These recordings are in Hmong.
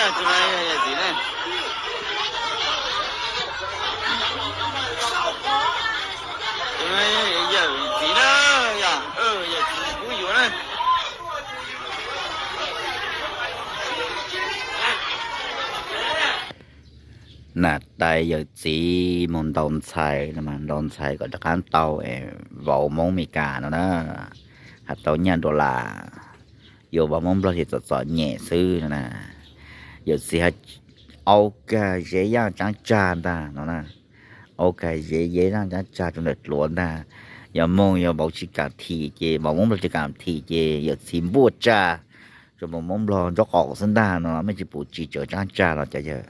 Tus no yog yawm txiv na. Tus no yog yawm txiv na, yog yawm txiv kuj yuav na. Nam tais yawm txiv mus ntaus ntxhais no, ntaus ntxhais kom rov qab tau es vauv Hmoob Mes Kas no na, has tau nyaj dollar, yuav vauv Hmoob Nplog ces txom txom nyem xwb no na. Yawm txiv has, au kag zeb yaj tsab tsag ntag no na, au kag zeb yaj tsab tsag rau ntawm dluav ntag. Yog moog yog vauv tsis kam thim ces, vauv Hmoob Nplog tsis kam thim ces yawm txiv npuaj tsa rau vauv Hmoob Nplog nraub qaum xwb ntag no, mej tsis pum tsis tsawv tsab tsag los cov yawg.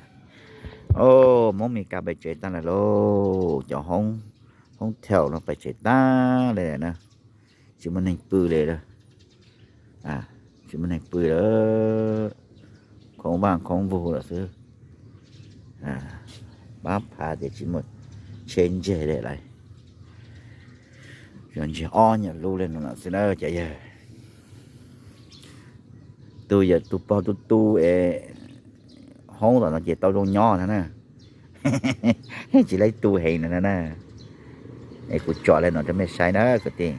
Hmoob Mes Kas pais tsev tag lawm lauj, cov hoob, hoob thaum no pais tsev tag li na, tsis muaj neeg pw li lawm. Tsis muaj neeg pw lawm, khoob vaj khoob vug lawm xwb. Pab phav tias tsis muaj tsheb ntseg li lawm, yog ntseg ob nyuag lub li no lawm xwb na cov yawg. Tus yawm tus pog tu tu es hoob tom no ces tau zoo nyob no na, tsis laib tu heev no na. Es kuv tsom li no rau mej saib na kwv tij.